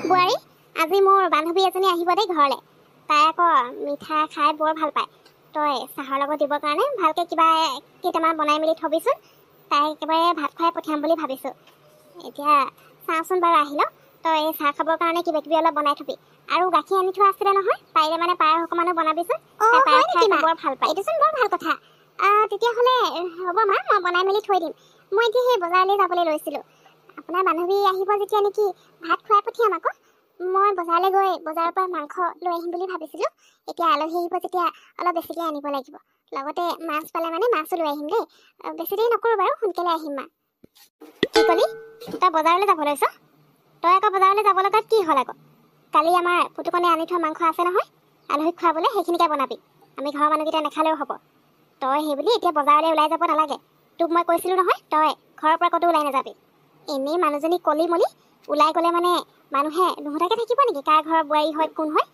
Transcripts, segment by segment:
বোৱাৰী, আজি মোৰ বান্ধৱী এজনী আহিব দেই ঘৰলৈ। তাই আকৌ মিঠা খাই বৰ ভাল পায়। তই চাহৰ লগত দিবৰ কাৰণে ভালকৈ কিবা কেইটামান বনাই মেলি থবিচোন। তাই একেবাৰে ভাত খুৱাই পঠিয়াম বুলি ভাবিছোঁ। এতিয়া চাওঁচোন বাৰু, আহি লওক। তই এই চাহ খাবৰ কাৰণে কিবা কিবি অলপ বনাই থবি। আৰু গাখীৰ আনি থোৱা আছিলে নহয়, পাৰিলে মানে পায়স অকণমানো বনাবিচোন। তাই পায়স খাই বৰ ভাল পায়। এইটোচোন বৰ ভাল কথা। তেতিয়াহ'লে হ'ব মা, মই বনাই মেলি থৈ দিম। মই এতিয়া সেই বজাৰলৈ যাবলৈ লৈছিলোঁ। আপোনাৰ বান্ধৱী আহিব যেতিয়া নেকি ভাত খুৱাই পঠিয়াম আকৌ। মই বজাৰলৈ গৈ বজাৰৰ পৰা মাংস লৈ আহিম বুলি ভাবিছিলোঁ। এতিয়া আলহী আহিব যেতিয়া অলপ বেছিকৈ আনিব লাগিব। লগতে মাছ পালে মানে মাছো লৈ আহিম দেই। বেছি দেৰি নকৰোঁ বাৰু, সোনকালে আহিম মা। কি ক'লি? তই বজাৰলৈ যাব লৈছ? তই আকৌ বজাৰলৈ যাব লগাত কি হ'ল আকৌ? কালি আমাৰ পুতুকণে আনি থোৱা মাংস আছে নহয় আলহীক খুৱাবলৈ, সেইখিনিকে বনাবি। আমি ঘৰৰ মানুহকেইটা নাখালেও হ'ব। তই সেইবুলি এতিয়া বজাৰলৈ ওলাই যাব নালাগে। তোক মই কৈছিলোঁ নহয়, তই ঘৰৰ পৰা ক'তো ওলাই নাযাবি। এনেই মানুহজনী কলি মলি ওলাই গ'লে মানে মানুহে নুসুধাকৈ থাকিব নেকি কাৰ ঘৰৰ বোৱাৰী হয়, কোন হয়?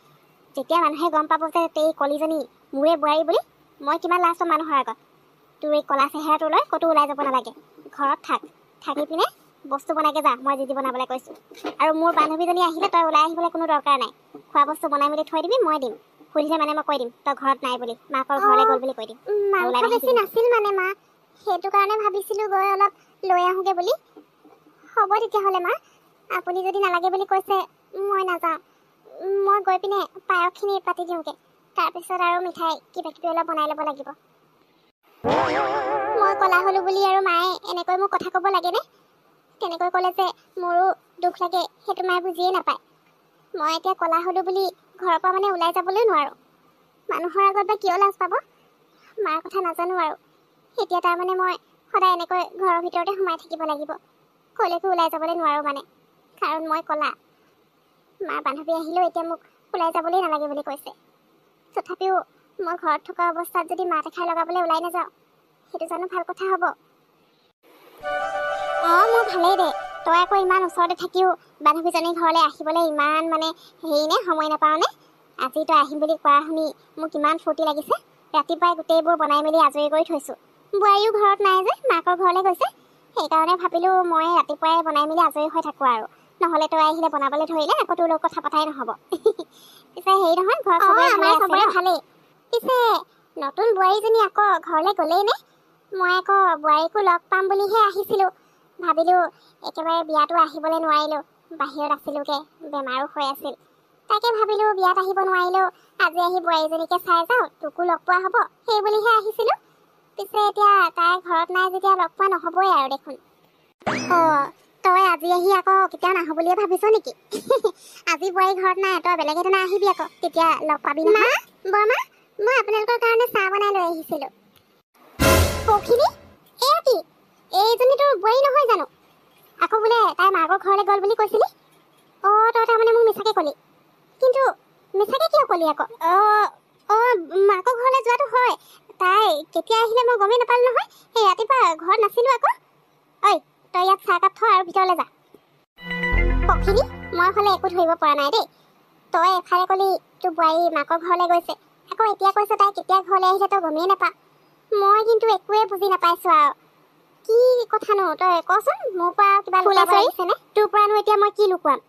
যেতিয়া মানুহে গম পাব যে এই কলিজনী মোৰে বোৱাৰী বুলি, মই কিমান লাজ পাম মানুহৰ আগত। তোৰ এই কলা চেহেৰাটো লৈ ক'তো ওলাই যাব নালাগে। ঘৰত থাক, থাকি পিনে বস্তু বনাইকৈ যা, মই যি যি বনাবলৈ কৈছোঁ। আৰু মোৰ বান্ধৱীজনী আহিলে তই ওলাই আহিবলৈ কোনো দৰকাৰ নাই। খোৱা বস্তু বনাই মেলি থৈ দিবি, মই দিম। সুধিলে মানে মই কৈ দিম তই ঘৰত নাই বুলি, মাকৰ ঘৰলৈ গ'ল বুলি কৈ দিম। মাংস বেছি নাছিল মানে মা, সেইটো কাৰণে ভাবিছিলোঁ গৈ অলপ লৈ আহোঁগৈ বুলি। হ'ব তেতিয়াহ'লে মা, আপুনি যদি নালাগে বুলি কৈছে মই নাযাওঁ। মই গৈ পিনে পায়সখিনি পাতি দিওঁগৈ, তাৰপিছত আৰু মিঠাই কিবা কিবি অলপ বনাই ল'ব লাগিব। মই ক'লা হ'লোঁ বুলি আৰু মায়ে এনেকৈ মোক কথা ক'ব লাগেনে? তেনেকৈ ক'লে যে মোৰো দুখ লাগে, সেইটো মায়ে বুজিয়ে নাপায়। মই এতিয়া ক'লা হ'লোঁ বুলি ঘৰৰ পৰা মানে ওলাই যাবলৈ নোৱাৰোঁ। মানুহৰ আগত বা কিয় লাজ পাব, মাৰ কথা নাজানো আৰু। এতিয়া তাৰমানে মই সদায় এনেকৈ ঘৰৰ ভিতৰতে সোমাই থাকিব লাগিব, ক'লৈকো ওলাই যাবলৈ নোৱাৰোঁ মানে, কাৰণ মই ক'লা। মাৰ বান্ধৱী আহিলেও এতিয়া মোক ওলাই যাবলৈ নালাগে বুলি কৈছে। তথাপিও মই ঘৰত থকা অৱস্থাত যদি মাত এষাৰ লগাবলৈ ওলাই নাযাওঁ, সেইটো জানো ভাল কথা হ'ব? অঁ, মোৰ ভালেই দে। তই আকৌ ইমান ওচৰতে থাকিও বান্ধৱীজনীৰ ঘৰলৈ আহিবলৈ ইমান মানে হেৰি নে, সময় নাপাওঁ নে? আজি তই আহিম বুলি কোৱা শুনি মোক কিমান ফূৰ্তি লাগিছে। ৰাতিপুৱাই গোটেইবোৰ বনাই মেলি আজৰি কৰি থৈছোঁ। বোৱাৰীও ঘৰত নাই যে, মাকৰ ঘৰলৈ গৈছে। সেইকাৰণে ভাবিলোঁ মই ৰাতিপুৱাই বনাই মেলি আজৰি হৈ থাকোঁ আৰু, নহ'লে তই আহিলে বনাবলৈ ধৰিলে আকৌ তোৰ লগত কথা পতাই নহ'ব। পিছে হেৰি নহয়, ঘৰত চবৰে ভালেই? পিছে নতুন বোৱাৰীজনী আকৌ ঘৰলৈ গ'লেই নে? মই আকৌ বোৱাৰীকো লগ পাম বুলিহে আহিছিলোঁ। ভাবিলোঁ একেবাৰে বিয়াতো আহিবলৈ নোৱাৰিলোঁ, বাহিৰত আছিলোঁগৈ, বেমাৰো হৈ আছিল। তাকে ভাবিলোঁ বিয়াত আহিব নোৱাৰিলেও আজি আহি বোৱাৰীজনীকে চাই যাওঁ, তোকো লগ পোৱা হ'ব, সেই বুলিহে আহিছিলোঁ। পিছে এতিয়া তাই ঘৰত নাই যেতিয়া লগ পোৱা নহ'বই আৰু দেখোন। অঁ, তই আজি আহি আকৌ কেতিয়াও নাহো বুলিয়ে ভাবিছ নেকি? আজি বোৱাৰী ঘৰত নাই, তই বেলেগ এদিনা আহিবি আকৌ, তেতিয়া লগ পাবি নহয়। বৰমা, মই আপোনালোকৰ কাৰণে চাহ বনাই লৈ আহিছিলোঁ। পখিলী, এয়া কি? এইজনী তোৰ বোৱাৰী নহয় জানো? আকৌ বোলে তাই মাকৰ ঘৰলৈ গ'ল বুলি কৈছিলি? অঁ, তই তাৰমানে মোক মিছাকৈ ক'লি। কিন্তু মিছাকৈ কিয় ক'লি আকৌ? অঁ অঁ, মাকৰ ঘৰলৈ যোৱাটো হয়, তাই কেতিয়া আহিলে মই গমেই নাপালোঁ নহয়। সেই ৰাতিপুৱা ঘৰত নাছিলোঁ আকৌ। ঐ, তই ইয়াত চাহকাপ থ আৰু ভিতৰলৈ যা। পখিলী, মই হ'লে একো ধৰিব পৰা নাই দেই। তই এফালে ক'লি তোৰ বোৱাৰী মাকৰ ঘৰলৈ গৈছে, আকৌ এতিয়া কৈছ তাই কেতিয়া ঘৰলৈ আহিলে তই গমেই নাপা। মই কিন্তু একোৱে বুজি নাপাইছোঁ আৰু। কি কথানো তই কচোন, মোৰ পৰা কিবা লুকাব লাগিছেনে? তোৰ পৰানো এতিয়া মই কি লুকুৱাম?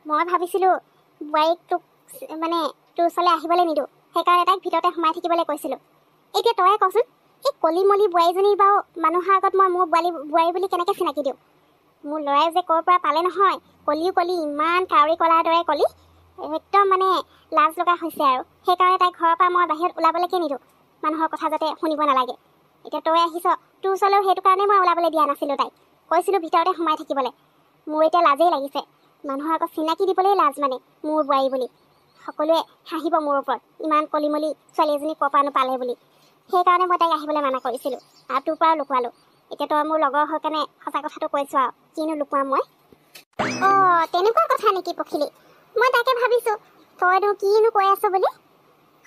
মই ভাবিছিলোঁ বোৱাৰীক তোক মানে তোৰ ওচৰলৈ আহিবলৈ নিদিওঁ, সেইকাৰণে তাইক ভিতৰতে সোমাই থাকিবলৈ কৈছিলোঁ। এতিয়া তয়ে কচোন, এই কলি মলি বোৱাৰীজনী বাৰু মানুহৰ আগত মই মোৰ বোৱাৰী বুলি কেনেকৈ চিনাকি দিওঁ? মোৰ ল'ৰাই যে ক'ৰ পৰা পালে নহয়, কলিও কলি ইমান কাউৰী কলাৰ দৰে কলি, একদম মানে লাজ লগা হৈছে আৰু। সেইকাৰণে তাইক ঘৰৰ পৰা মই বাহিৰত ওলাবলৈকে নিদিওঁ, মানুহৰ কথা যাতে শুনিব নালাগে। এতিয়া তই আহিছ, তোৰ ওচৰলৈও সেইটো কাৰণে মই ওলাবলৈ দিয়া নাছিলোঁ তাইক, কৈছিলোঁ ভিতৰতে সোমাই থাকিবলৈ। মোৰ এতিয়া লাজেই লাগিছে, মানুহৰ আগত চিনাকি দিবলৈই লাজ মানে মোৰ বোৱাৰী বুলি। সকলোৱে হাঁহিব মোৰ ওপৰত, ইমান কলিমলি ছোৱালী এজনী ক'ৰ পৰানো পালে বুলি। সেইকাৰণে মই তাইক আহিবলৈ মানা কৰিছিলোঁ আৰু তোৰ পৰাও লুকুৱালোঁ। এতিয়া তই মোৰ লগৰ হৈ কাৰণে সঁচা কথাটো কৈছোঁ আৰু, কিনো লুকুৱাম মই। অঁ, তেনেকুৱা কথা নেকি পখিলী? মই তাকে ভাবিছোঁ তইনো কিনো কৈ আছ বুলি।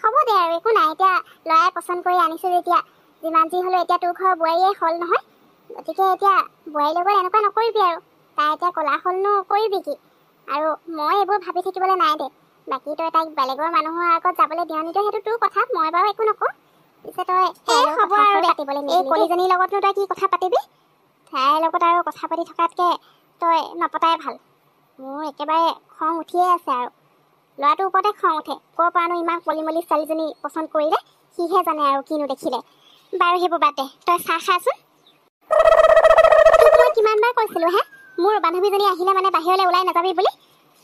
হ'ব দে আৰু, একো নাই। এতিয়া ল'ৰাই পচন্দ কৰি আনিছোঁ যেতিয়া, যিমান যি হ'লেও এতিয়া তোৰ ঘৰৰ বোৱাৰীয়ে হ'ল নহয়, গতিকে এতিয়া বোৱাৰীৰ লগত এনেকুৱা নকৰিবি আৰু। তাই এতিয়া ক'লা হ'লনো কৰিবি কি? আৰু মই এইবোৰ ভাবি থাকিবলৈ নাই দে। বাকী তই তাইক বেলেগৰ মানুহৰ আগত যাবলৈ দিয় নিদিয় সেইটো তোৰ কথা, মই বাৰু একো নকওঁ। পিছে তই হ'ব আৰু পাতিবলৈ, এই কলিজনীৰ লগতনো তই কি কথা পাতিবি? তাইৰ লগত আৰু কথা পাতি থকাতকৈ তই নপতাই ভাল। মোৰ একেবাৰে খং উঠিয়ে আছে আৰু ল'ৰাটোৰ ওপৰতে খং উঠে। ক'ৰ পৰানো ইমান কলিমলি ছোৱালীজনী পচন্দ কৰিলে সিহে জানে আৰু কিনো দেখিলে। বাৰু সেইবোৰ বাদ দে, তই চাহ খাচোন। তোক মই কিমানবাৰ কৈছিলোঁ হে, মোৰ বান্ধৱীজনী আহিলে মানে বাহিৰলৈ ওলাই নাযাবি বুলি।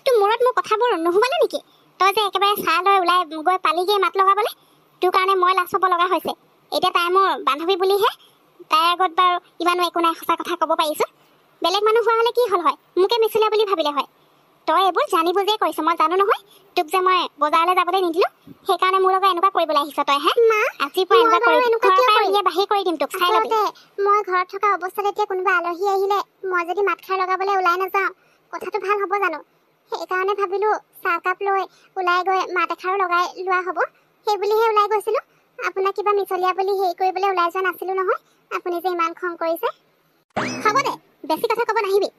তোৰ মূৰত মোৰ কথাবোৰ নোসোমালে নেকি? তই যে একেবাৰে চাহ লৈ ওলাই গৈ পালিগৈ মাত লগাবলৈ, তোৰ কাৰণে মই লাজ পাব লগা হৈছে। এতিয়া তাই মোৰ বান্ধৱী বুলিহে তাইৰ আগত বাৰু ইমানো একো নাই, সঁচা কথা ক'ব পাৰিছোঁ। বেলেগ মানুহ হোৱা হ'লে কি হ'ল হয়, মোকে মিছলীয়া বুলি ভাবিলে হয়। তই এইবোৰ জানি বুজিয়ে কৰিছ, মই জানো নহয়। তোক যে মই বজাৰলৈ যাবলৈ নিদিলোঁ, সেইকাৰণে মোৰ লগত এনেকুৱা কৰিবলৈ আহিছ তই। হে আজিৰ পৰা এনেকুৱা কৰি বাহিৰ কৰি দিম তোক, চাই ল'বি। মই ঘৰত থকা অৱস্থাত এতিয়া কোনোবা আলহী আহিলে মই যদি মাতষাৰ লগাবলৈ ওলাই নাযাওঁ, কথাটো ভাল হ'ব জানো? সেইকাৰণে ভাবিলোঁ চাহকাপ লৈ ওলাই গৈ মাত এষাৰো লগাই লোৱা হ'ব, সেই বুলিহে ওলাই গৈছিলোঁ। আপোনাক কিবা মিছলীয়া বুলি হেৰি কৰিবলৈ ওলাই যোৱা নাছিলোঁ নহয়, আপুনি যে ইমান খং কৰিছে। হ'ব দে, বেছি কথা ক'ব নাহিবি।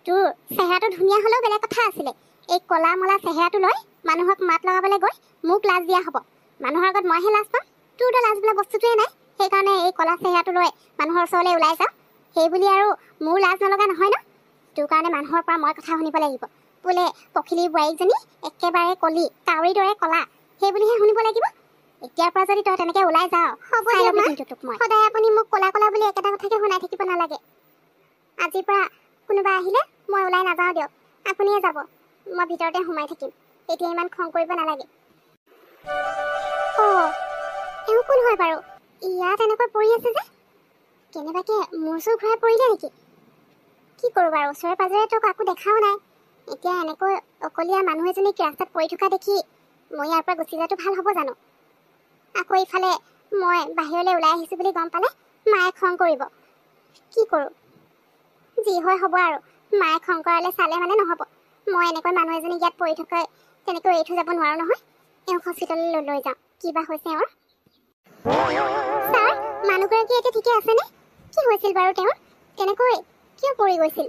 তোৰ চেহেৰাটো ধুনীয়া হ'লেও বেলেগ কথা আছিলে, এই কলা মলা চেহেৰাটো লৈ মানুহক মাত লগাবলৈ গৈ মোক লাজ দিয়া হ'ব। মানুহৰ আগত মইহে লাজ পাম, তোৰতো লাজ বোলা বস্তুটোৱে নাই। সেইকাৰণে এই কলা চেহেৰাটো লৈ মানুহৰ ওচৰলৈ ওলাই যাওঁ, সেই বুলি আৰু মোৰ লাজ নলগা নহয় ন? তোৰ কাৰণে মানুহৰ পৰা মই কথা শুনিব লাগিব, বোলে পখিলীৰ বোৱাৰীজনী একেবাৰে কলি কাউৰীৰ দৰে কলা, সেই বুলিহে শুনিব লাগিব। এতিয়াৰ পৰা যদি তই তেনেকৈ ওলাই যাওঁ, হ'ব কিন্তু তোক মই সদায় আপুনি মোক কলা কলা বুলি একেটা কথাকে শুনাই থাকিব নালাগে। আজিৰ পৰা কোনোবা আহিলে মই ওলাই নাযাওঁ দিয়ক, আপুনিয়ে যাব, মই ভিতৰতে সোমাই থাকিম। এতিয়া ইমান খং কৰিব নালাগে। অ' এওঁ কোন হয় বাৰু? ইয়াত এনেকৈ পৰি আছে যে, কেনেবাকে মূৰ চুৰ ঘূৰাই পৰিলে নেকি? কি কৰোঁ বাৰু, ওচৰে পাজৰেতো কাকো দেখাও নাই। এতিয়া এনেকৈ অকলীয়া মানুহ এজনীক ৰাস্তাত পৰি থকা দেখি মই ইয়াৰ পৰা গুচি যোৱাটো ভাল হ'ব জানো? আকৌ ইফালে মই বাহিৰলৈ ওলাই আহিছোঁ বুলি গম পালে মায়ে খং কৰিব। কি কৰোঁ, যি হয় হ'ব আৰু। মায়ে খং কৰালে চালে মানে নহ'ব। মই এনেকৈ মানুহ এজনীক ইয়াত পৰি থকা তেনেকৈ এৰি থৈ যাব নোৱাৰোঁ নহয়। এওঁক হস্পিটেললৈ লৈ যাওঁ, কিবা হৈছে এওঁৰ। ছাৰ, মানুহগৰাকী এতিয়া ঠিকে আছেনে? কি হৈছিল বাৰু তেওঁৰ? তেনেকৈ কিয় পৰি গৈছিল?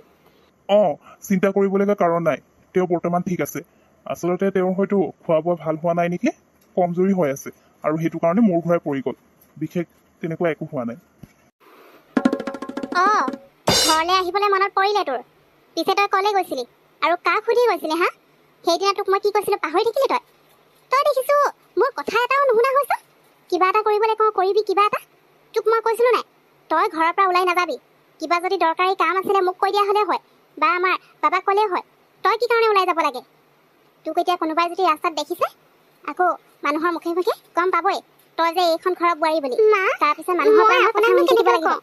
অঁ, চিন্তা কৰিবলগীয়া কাৰণ নাই, তেওঁ বৰ্তমান ঠিক আছে। আচলতে তেওঁৰ হয়তো খোৱা বোৱা ভাল হোৱা নাই নেকি, কমজোৰি হৈ আছে আৰু সেইটো কাৰণে মূৰ ঘূৰাই পৰি গ'ল। বিশেষ তেনেকুৱা একো হোৱা নাই। অঁ, ঘৰলৈ আহিবলৈ মনত পৰিলে তোৰ? পিছে তই ক'লৈ গৈছিলি আৰু কাক সুধি গৈছিলি? হা, সেইদিনা তোক মই কি কৈছিলোঁ পাহৰি থাকিলি তই? তই দেখিছোঁ মোৰ কথা এটাও নুশুনা হৈছ। কিবা এটা কৰিবলৈ কওঁ কৰিবি কিবা এটা। তোক মই কৈছিলোঁ নাই তই ঘৰৰ পৰা ওলাই নাযাবি, কিবা যদি দৰকাৰী কাম আছিলে মোক কৈ দিয়া হ'লে হয় বা আমাৰ বাবাক ক'লেই হয়। তই কি কাৰণে ওলাই যাব লাগে? তোক এতিয়া কোনোবাই যদি ৰাস্তাত দেখিছে, আকৌ মানুহৰ মুখে মুখে গম পাবই তই যে এইখন ঘৰৰ বোৱাৰী বুলি। তাৰপিছত মানুহৰ পৰা মই কথা শুনি থাকিব লাগিব।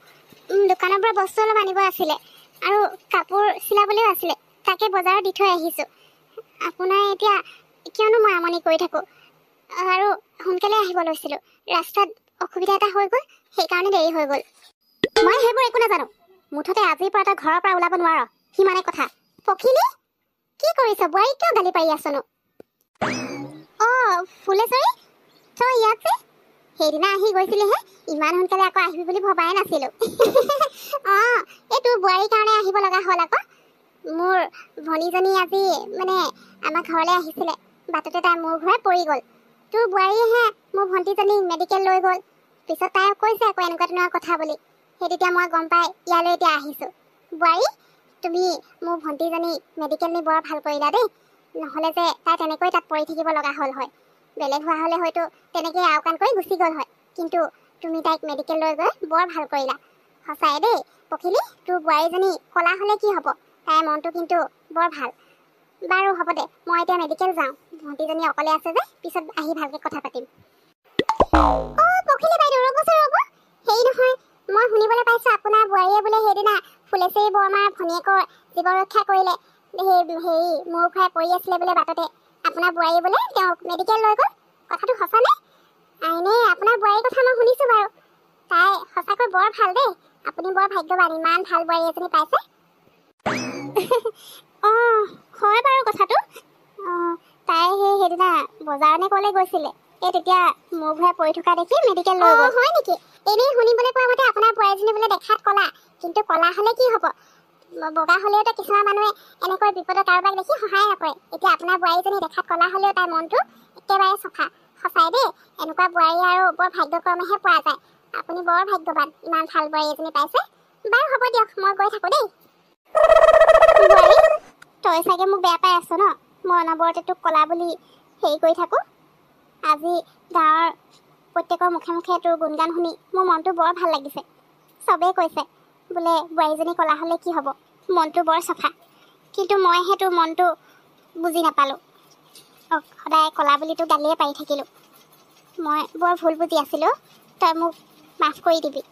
দোকানৰ পৰা বস্তু অলপ আনিব আছিলে আৰু কাপোৰ চিলাবলৈও আছিলে, তাকে বজাৰত দি থৈ আহিছোঁ। আপোনাৰ এতিয়া কিয়নো মই আমনি কৰি থাকোঁ? আৰু সোনকালে আহিব লৈছিলোঁ, ৰাস্তাত অসুবিধা এটা হৈ গ'ল, সেইকাৰণে দেৰি হৈ গ'ল। মই সেইবোৰ একো নাজানো, মুঠতে আজিৰ পৰা তই ঘৰৰ পৰা ওলাব নোৱাৰ, সিমানে কথা। পখিলী, কি কৰিছ? বোৱাৰী কিয় গালি পাৰি আছনো? অঁ ফুলেশ্বৰী, তই ইয়াত যে? সেইদিনা আহি গৈছিলিহে, ইমান সোনকালে আকৌ আহিবি বুলি ভবাই নাছিলোঁ। অঁ, এই তোৰ বোৱাৰীৰ কাৰণে আহিব লগা হ'ল আকৌ। মোৰ ভনীজনী আজি মানে আমাৰ ঘৰলৈ আহিছিলে, বাটতে তাই মূৰ ঘূৰাই পৰি গ'ল। তোৰ বোৱাৰীয়েহে মোৰ ভণ্টিজনীক মেডিকেল লৈ গ'ল। পিছত তাই কৈছে আকৌ এনেকুৱা তেনেকুৱা কথা বুলি, সেই তেতিয়া মই গম পাই ইয়ালৈ এতিয়া আহিছোঁ। বোৱাৰী, তুমি মোৰ ভণ্টিজনীক মেডিকেল নি বৰ ভাল কৰিলা দেই, নহ'লে যে তাই তেনেকৈ তাত পৰি থাকিব লগা হ'ল হয়। বেলেগ হোৱা হ'লে হয়তো তেনেকৈ আওকাণ কৰি গুচি গ'ল হয়, কিন্তু তুমি তাইক মেডিকেল লৈ গৈ বৰ ভাল কৰিলা সঁচাই দেই। পখিলী, তোৰ বোৱাৰীজনী ক'লা হ'লে কি হ'ব, তাইৰ মনটো কিন্তু বৰ ভাল। বাৰু হ'ব দে, মই এতিয়া মেডিকেল যাওঁ, ভণ্টিজনী অকলে আছে যে, পিছত আহি ভালকৈ কথা পাতিম। অ' পখিলী বাইদেউ, ৰ'বচোন ৰ'ব। হেৰি নহয়, মই শুনিবলৈ পাইছোঁ আপোনাৰ বোৱাৰীয়ে বোলে সেইদিনা ফুলেশ্বৰী বৰমাৰ ভনীয়েকৰ জীৱ ৰক্ষা কৰিলে, সেই হেৰি মূৰ ঘূৰাই পৰি আছিলে বোলে বাটতে, আপোনাৰ বোৱাৰী বোলে তেওঁক মেডিকেল লৈ গ'ল। কথাটো সঁচানে? এনেই আপোনাৰ বোৱাৰীৰ কথা মই শুনিছোঁ বাৰু, তাই সঁচাকৈ বৰ ভাল দেই, আপুনি বৰ ভাগ্যৱান, ইমান ভাল বোৱাৰী এজনী পাইছে। অঁ হয় বাৰু কথাটো। অঁ, তাই সেইদিনা বজাৰনে ক'লৈ গৈছিলে, এই তেতিয়া মূৰ ঘূৰাই পৰি থকা দেখি মেডিকেল লৈ গ'ল। হয় নেকি? এনেই শুনিবলৈ পোৱা মতে আপোনাৰ বোৱাৰীজনী বোলে দেখাত ক'লা, কিন্তু ক'লা হ'লে কি হ'ব, বগা হ'লেওতো কিছুমান মানুহে এনেকৈ বিপদত কাৰোবাক দেখি সহায় নকৰে। এতিয়া আপোনাৰ বোৱাৰীজনী দেখাত ক'লা হ'লেও তাইৰ মনটো একেবাৰে চফা। সঁচাই দেই, এনেকুৱা বোৱাৰী আৰু বৰ ভাগ্যক্ৰমেহে পোৱা যায়। আপুনি বৰ ভাগ্যৱান, ইমান ভাল বোৱাৰী এজনী পাইছে। বাৰু হ'ব দিয়ক, মই গৈ থাকোঁ দেই। বোৱাৰী, তই চাগে মোক বেয়া পাই আছ ন, মই অনবৰতে তোক ক'লা বুলি হেৰি কৰি থাকোঁ। আজি গাঁৱৰ প্ৰত্যেকৰ মুখে মুখে তোৰ গুণগান শুনি মোৰ মনটো বৰ ভাল লাগিছে। চবেই কৈছে বোলে বোৱাৰীজনী ক'লা হ'লে কি হ'ব, মনটো বৰ চফা। কিন্তু মইহে তোৰ মনটো বুজি নাপালোঁ, সদায় ক'লা বুলি তোক গালিয়ে পাৰি থাকিলোঁ। মই বৰ ভুল বুজি আছিলোঁ, তই মোক মাফ কৰি দিবি।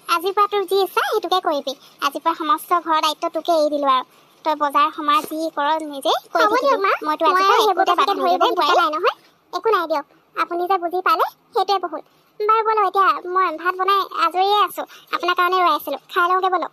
আজিৰ পৰা তোৰ যি ইচ্ছা সেইটোকে কৰিবি। আজিৰ পৰা সমস্ত ঘৰৰ দায়িত্ব তোকে এৰি দিলোঁ আৰু তই বজাৰ সমাৰ যি কৰ নিজেই কৰি থাকিবি। মইতো আজিৰ পৰা একোতে বাধা ধৰিব নাই নহয়। একো নাই দিয়ক, আপুনি যে বুজি পালে সেইটোৱে বহুত। বাৰু ব'লক, এতিয়া মই ভাত বনাই আজৰিয়ে আছোঁ, আপোনাৰ কাৰণে ৰৈ আছিলোঁ, খাই লওঁগৈ ব'লক।